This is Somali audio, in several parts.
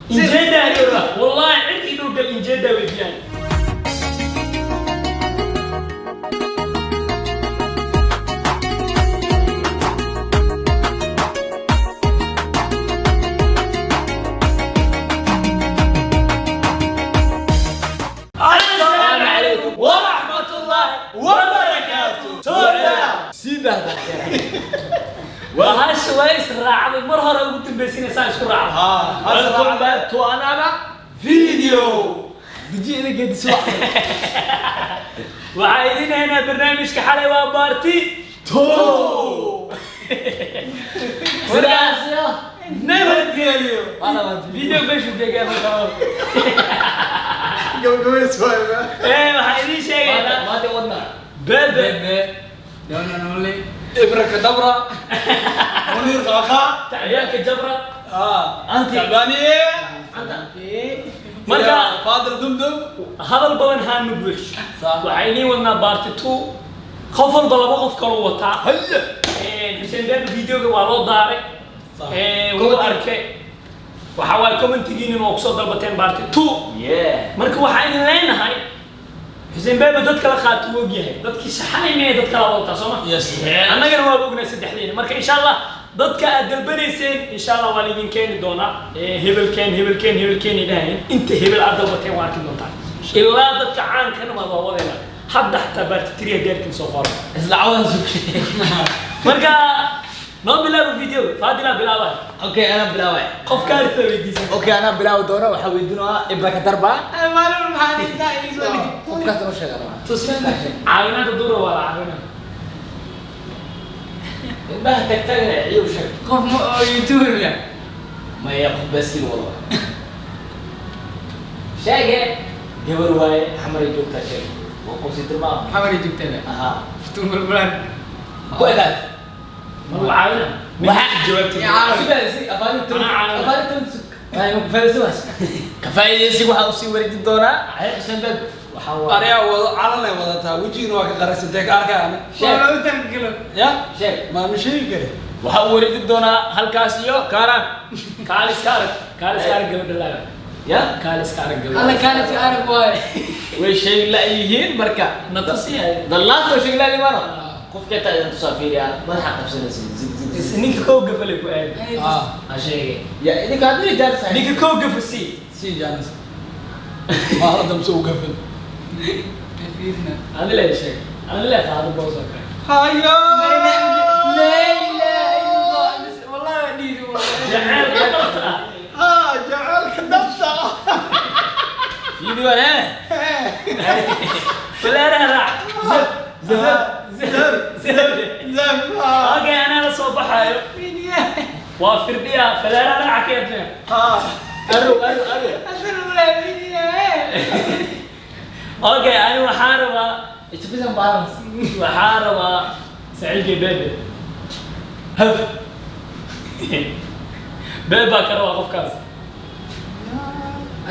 Injeeda wallahi cid inuu gal injeeda weydiyaan. Assalaamu calaykum waraxmatullaahi wabarakaatu. Sida Bahasha waa israacday, mar hore ugu dambaysiina saa isku raacday. Welcome back to another video. Deji ina geedi subax. Waxaa idin haynaa barnaamijka xalay waa part Two. Sidaas nabadgelyo. Video meeshu degaa marka. Gabagabays waay. Ee, waxaa idiin sheegaynaa Maanta wadna. Bebe. The one and only. Ibra kadabra. Munir Qaqa. Tacyaanka jabra. Anti. Tabaniye. Marka Fadil Dumdum. Hadal badan haanu buuxsho. Waxaa idiin wadnaa part 2. Qof walba laba qof kaluu wataa. Haya. Xuseen Bebe videoga waa loo daaray. Wuu arkay. Waxa waaye commentigiinin waa kusoo dalbateen part 2. Marka waxaa idin leenahay Xuseen Bebe dad kala qaato wuu ogyahay. Dadkii shaxanay mee dad kala wadataa, soo ma? Yes. Annagana waa ognahay saddexdeena. Marka insha Allah dadka aad dalbanayseen insha Allah waa laidin keeni doonaa. Hebelkeen, hebelkeen, hebelkeen ay dhahayeen. Inta hebel aad dalbateen waa arki doontaa. Ilaa dadka caankana waa waa wadeena. Hadda xataa part 3 haddii arkin soo qoro. Isla cawadan sug. Marka noo bilaabo video. Faadila bilaabay. Okay, ana bilaaway. Qof kaarta weydiisan. Okay, ana bilaawi doona. Waxaa weydiinaa Ibra Kadarba. Maalin maxaa intaa iisoo dhigay? Qofkaas noo sheega rabaa. Caawinaanta duura waa la caawinaa. Indhaha tagtagna ciyow sheeg. Qof ma oo YouTuber ya. Maya, qof baaskiil wado. Sheege. Gabar waaye, xamaray joogtaa, sheeg. Waa qosi tilmaam. Maxaa mari joogtaa? Aha. Ftuun balbalan. Ku ekaad. Ma lagu caawinaa? Waxaa jawaabtay. Ya caawi. Sidaasi afaari tan. Anaa caawinaa. Afaari tan sug. Ay, ma faa'iidaysan. Ka faa'iidaysi waxaa usii wareejin doonaa Xuseen Bebe. Waxaa waaye. Ariyaa wado calanay wadataa, wejigiina waa ka qarasantee ka arkaan. Sheeg. Waa loogu talagalo. Ya. Sheeg. Ma ma sheegi kare. Waxaa u wareejin doonaa halkaas iyo Kaaraan. Kaal iska arag. Kaal iska arag gabadha laaga. Ya. Kaal iska arag gabadha. Alla kaana si arag waaye. Way sheegi la'yihiin marka. Na tusiyahay. The last oo sheegi la'yihiin maano. Qofka taa idin tusaa fiiriya madaxa qabsanaysa zig zig zig. Ninka koo gafalay ku aad. Ah. Ha sheegay. Ya idinka haddii jaar sahay. Ninka koo gafa sii. Si jaanis. Ma hadda mse u gafin. Fiirna. Adi lee sheeg. Adi lee qaado boos oo kale. Haya. La ilaha illallah. Wallahi waa dhiiri wallahi. Jacaylka dhabta ah. Ah, jacaylka dhabta. Video eh. Falaaraha raac. Zab. Zab. Zab. Zab. Zab. Okay, anaa la soo baxaayo. Waa firdhiya. Falaaraha raaca ka yabtee. Ah. Aru aru aru. Asal wala fiirina. Okay, ani waxaan rabaa It's a balance. Waxaa rabaa saciidkay Bebe. Hab. Bebe baa ka rabaa qofkaas.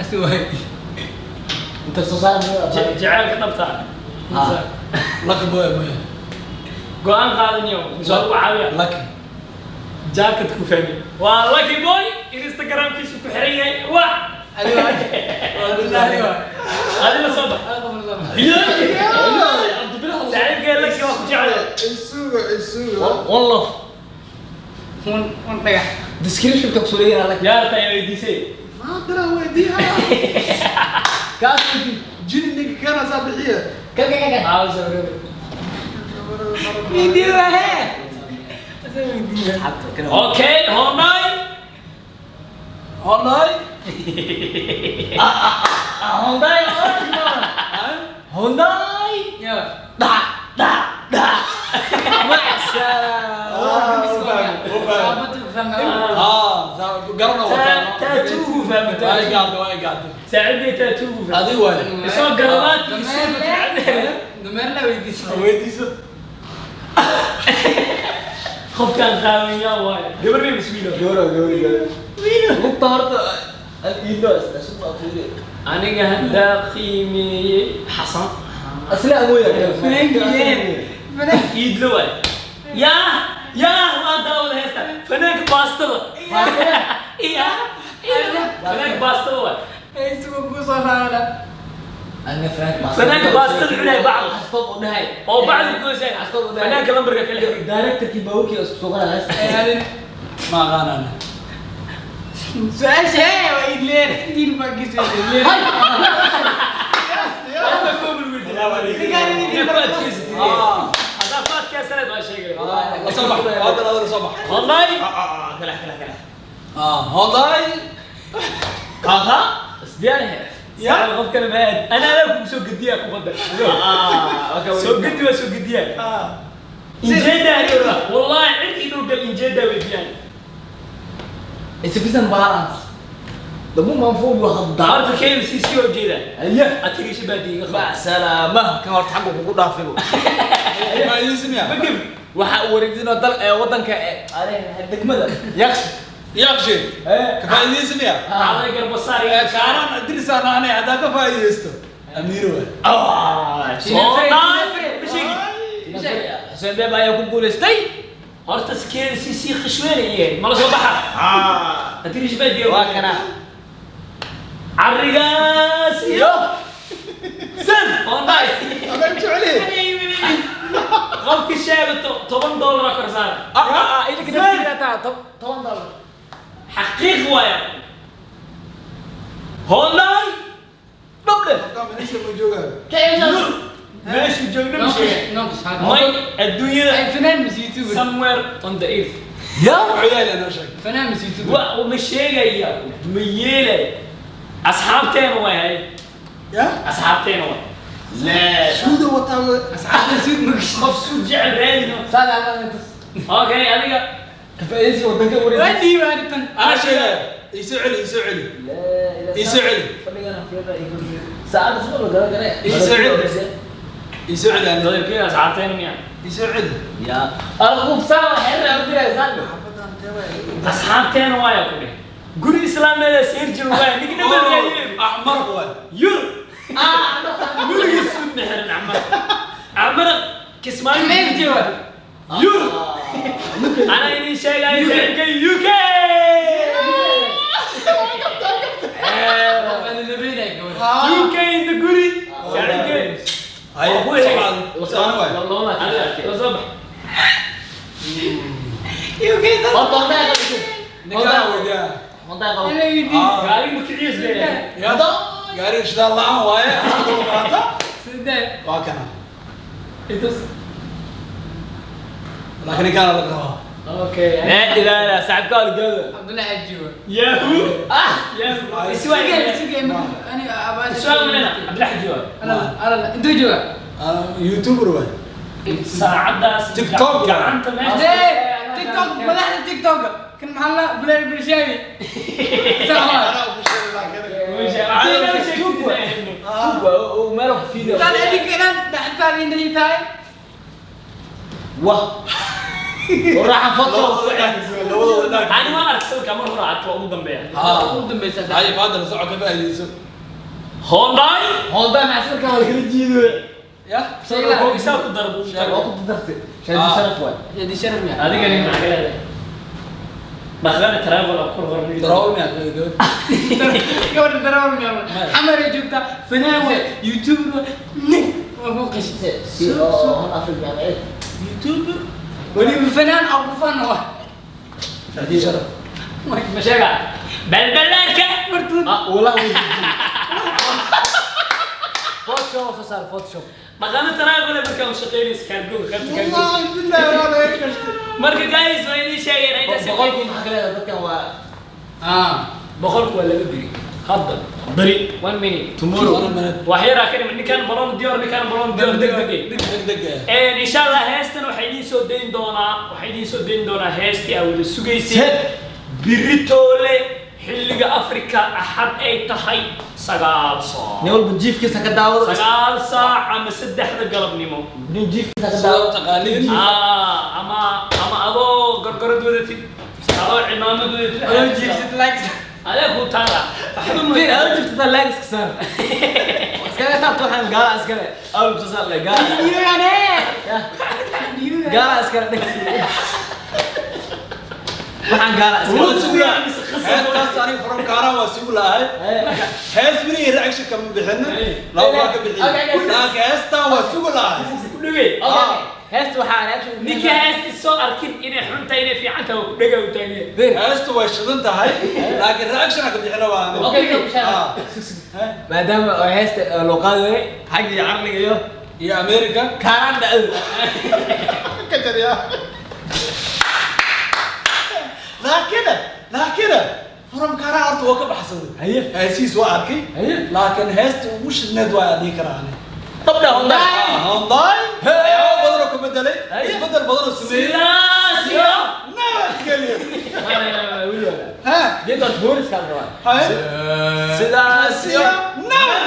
Asi waay. Inta soo saar. Jacaylka dhabta ah. Ah. Lucky boy boy. Go'aan qaadanayo mise waa lagu caawiya? Lucky. Jacket ku fahmi waa Lucky Boy. Instagramkiisu ku xiran yahay waa. Adi waay. Adi waay. Adi la soo bax. Hal qof la soo bax. Saaxiibkay Lucky waa ku jecel. Isuga isuga. One love. Un un dhagax. Description ka kusoo leeyahay like. Yaarta ayaa weydiisay. Ma dara weydiiha. Kaas weydii. Jini ninka kana saa bixiya. Ka ka ka ka. Aa, sawirada. Video eh. Asal weydiiya. Xabta kana. Okay, Honai. Honai. Hyundai. Hyundai. Ya. Da da da. Maasha. Saabatu fahmay. Ah, garana wataa. Tattoo fahmi. Waa gaadhay, waa gaadhay. Saaxiibkay tattoo fahmi. Adi waay. Isoo garabaad iyo suuqa. Dameer la weydiiso. Weydiiso. Qofkaan qaawan waaye? Gabar bay bismiilo. Gawra gawra gawra. Lugta horta iido isla fiiri. Aniga haddaa qiimeeyey Xasan. Asla awooya. Fanaankiin. Fanaan. Iidlo waay. Yaa yaa, waa daawada heesta fanaanka baastada. Iya Fanaanka baastada waay. Isugu ku soo raada. Aniga fanaanka baastada. Fanaanka baastada cunaya bacda. Xastood u dhahay. Oo bacda goosay. Xastood u dhahay. Fanaanka lambarka kala xiriir. Directorkii baabuurkii isku soo qoraya. Ma aqaan ana. Su-aasha waa idleer diin baa gisay idleer. Hadda koobul weydiin. Ninkaan Inay ku adkaysatid. Haddaa ku adkaysanayd waa sheegi lahayd. La soo bax. Hadda la soo bax. Wallahi. Kala kala kala. Honday. Aha. Isdiyaanahe. Ya qof kale ma aad. Ana adaa kugu soo gediyaa kubadda. Soo gedi waa soo gediyaa. Injeeda wallahi cid inuu gal injeeda weydiyaan. Insufficient balance. The woman for you have done. Horta KLCC oo jeeda. Aye. Atirisha baadiga qaba. Mac salaama. Kan horta xagga kugu dhaafay. Faa'iidaysi miya? Ma gef. Waxa uu wareejinoo dal ee wadanka ee degmada. Yaqshi. Yaaqshin. Ka faa'iidaysi miya? Aday garbasaar iyo Kaaraan Idris aan ahnay haddaa ka faa'iidaysto. Amiir waay. Soomaali bishigi. Xuseen Beeb ayaa ku guuleystay. Horta KLCC khishweynayeen. Ma la soo baxa. Atirisha baadiga. Waa kana. Carrigaas iyo san Honday. Adan jeceli. Qofkii sheega $10 kor saara. Idinka naftiina taa $10. Xaqiiq waaya. Honday. Dhable. Qofka meesha ma joogaa. Meeshu joogna ma sheegay. Noqos hada. May adduunyada Ay fanaan mis YouTuber. somewhere on the earth. Ya. Wuxuu yahay noo sheeg. Fanaan mis YouTuber. Wa ma sheegaya ma yeelay. Asxaabteena way hay. Ya? Asxaabteena way. La. Suuda wataa. Asxaabta suud ma gasho. Qof suud jecel raadino. Saad aan intas. Okay, adiga Ka faa'iidaysi wadanka wareejin. Waa dhiibaa arrintan. Ana sheegaya. Ii soo celi, ii soo celi. Ii soo celi. Fadhigana fiirada iyo guriga. Saacada soo la gala gale. Ii soo celi. Ii soo celi ana. Dadalkeena asxaabteena miya. Ii soo celi. Ya. Ala qof saa xirna u diray saad. Asxaabteena waaya ku dheh. Guri islaameed seer jir waaya. Nigna ma raadiyo. Axmar waay. Yur. Gurigiis suud ma xiran Acmar. Acmar Kismaayo. Meel jooga. Yur. Ana idin sheegaya saaxiibkay UK. Waa la labeynaya gabadha. UK in the guri. Saaxiibkay. Haye, Waa ku soo socda. Waay. Adiga, la soo bax. Horta honday qabto. Ninkaan weydiyaa. Honday qabto. Alla weydiin. Gaariga ma kiciis leeyahay. Ya. Gaariga shidaal la'aan waaye. Hadda u qaata. Sidee? Waa kana. Intaas. Laakiin ninkaan laga rabaa. Okay. La ilaha saaxiibka la gado. Cabdullahi Xaaji waa. Yahoo. Yahoo. Iswaa. Sugee, sugee, aniga abaa- Iswaa malena. Cabdillah Xaaji waa. Ala, ala, intuu joogaa? YouTuber waay. Saacadaas TikTok. gacanta meesha. Dee, TikTok, madaxda TikTok. Kan maxaa la Bilal Bulshaawi. Sax waa. Anaa ku sheegay laakiin. Tuug oo meel ku fiidiyo. Tan adiga inaan dhaxtaada indhahii tahay. Wah. Waraxa foto. Labadooda dhaag. Ani waan arkay sawirka mar hore arkay waa ugu dambeeya. Ugu dambaysa. Haye, fadlan soco ka faa'iidayso. Honday. Honday ma sawirka hal kala jiido. Ya? Sawirka Oo isaa ku darbo. waa ku dartay. Shaadi sharaf waay. Yadi sharaf miyaa? Adiga nin maxaa ka leedahay? Dhaqane travel oo kor hor Darawal miyaa gabadh? Gabadha darawal miyaa? Xamar ay joogtaa, fanaan waay, YouTuber waay, nin waa ku qashay. Si oo hon Afrika ma ay. YouTuber weliba fanaan oo ku fan waa. Shaadi sharaf. Ma sheega. Balbalaarka. Martuu Ah, wallahi. Photoshop soo saar Photoshop. Dhaqane travel markaan u shaqeynaysa cargo qaybta cargo. Wallahi billahi waa laga gashtay. Marka guys waa idin sheegeen ay taasi. Boqolku maxaa ka leedahay dadkan waa Boqolku waa laba beri. Hadda. Beri. 1 minute. Tomorrow. One minute. Wax yaraa ka dhiman ninkaan Ballon d'Or ninkaan Ballon d'Or degdeg. Degdeg. Insha Allah heestan waxay idiin soo dayn doonaa waxay idiin soo dayn doonaa heestii aa wada sugayseen biritoole xilliga Afrika axad ay tahay 9 saac nin walba jiifkiisa ka daawado. 9 saac ama 3 galabnimo Nin jiifkiisa ka Sida daawado. taqaaniin. Ama ama adoo gorgorad wadatid adoo cimaamad wadatid adoo jiifsid likes. adaa ku taala waxba ma Fiir, adoo jiiftada like iska saar. Iskaga taabto waxaan gaala iskale. Awal soo saar le gaala. Dhiibane. Gaala iskale dhig. Waxaan gaala iska. Wuu sugaa mise khasab? Heestaas aniga from Kaaraan waa sugu lahay. Hees weli reaction kama bixin, laba waa ka bixiyey, laakiin heestan waa sugu lahay. Ku dhegay. Okay, heesta waxaa reaction. Ninka heesti soo arkin inay xun tahay, inay fiican tahay, waa ku dhega u taagan. Heestu way shidan tahay, laakiin reaction ka bixin waa aniga. Okay, maadaama oo heesta loo qaadayo xagga carliga iyo iyo America. Kaaraan dhacdo. Ka jariya, laakiin from Kaaraan horta waa ka baxsaday. Heesiis waa arkay. Laakiin heesta ugu shidneed waa dhihi karaa aniga. Dabdha Honda. Honday waxyaabo badan oo ka bedelay, isbedel badan oo sameeyey. Sidaas iyo Nabadgelyo. Ha. Geed horta booliska la rabaa. Haye. Sidaas iyo nabad.